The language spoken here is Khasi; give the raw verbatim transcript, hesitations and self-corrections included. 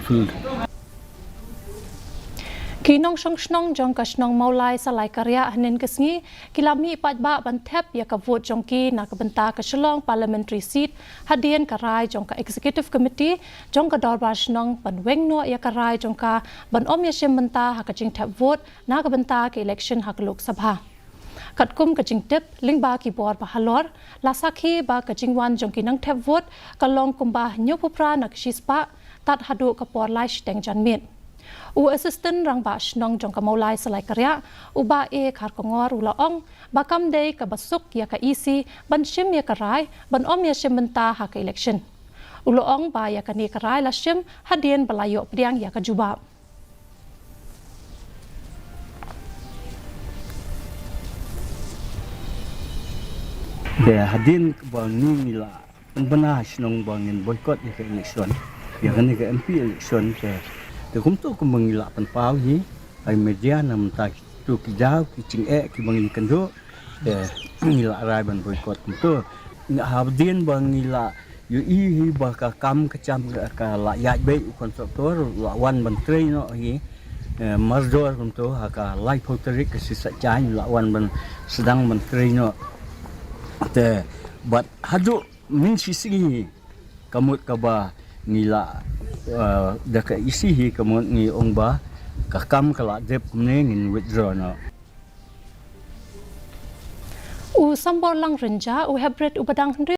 Ki nongshong shnong jong ka shnong Mawlai Salai Kariah hynnin ka sngi ki la mih paidbah ban thep ïa ka vote jong ki na ka bynta ka Shillong Parliamentary Seat hadien ka rai jong ka Executive Committee jong ka Dorbar Shnong ban weng noh ïa ka rai jong ka ban ym ïashim bynta ha ka jingthep vote na ka bynta ka election ha ka Lok Sabha. Katkum ka jingtip lyngba ki bor ba halor, la sakhi ba ka jingwan jong ki nongthep vote ka long kumba hynñiewphew phra na ka shispah tad haduh ka por lai shiteng janmiet. U Assistant Rangbah Shnong jong ka Mawlai Salai Kariah, u Bah A Kharkongor, u la ong ba kam dei kaba suk ïa ka E C ban shim ïa ka rai ban ym ïashim bynta ha ka election. U la ong ba ïa kane ka rai la shim hadien ba la ïoh pdiang ïa ka jubab. Te hadien ba ngi, ngi la pynbna ha shnong ba ngin boycott ïa ka election, ïa kane ka M P election, te, te kumto kumba ngi la pynpaw hi ha i media na bynta kito ki daw ki jingeh kiba ngi kynduh, te ngi la rai ban boycott kumto. Hadien ba ngi la ïohi hi ba ka kam ka jam ka la ïaid beit, u contractor u la wan ban trei noh hi, eh, mardor kumto ha ka laiphew tarik ka Saitjaiñ u la wan ban sdang ban trei noh. Te bad haduh mynshisngi ka mut kaba ngi la, eh, da ka E C hi ka mut ngi ong ba ka kam ka la dep kumne, ngin withdraw noh. U Samborlang Rynjah, u heprit uba dang hynriew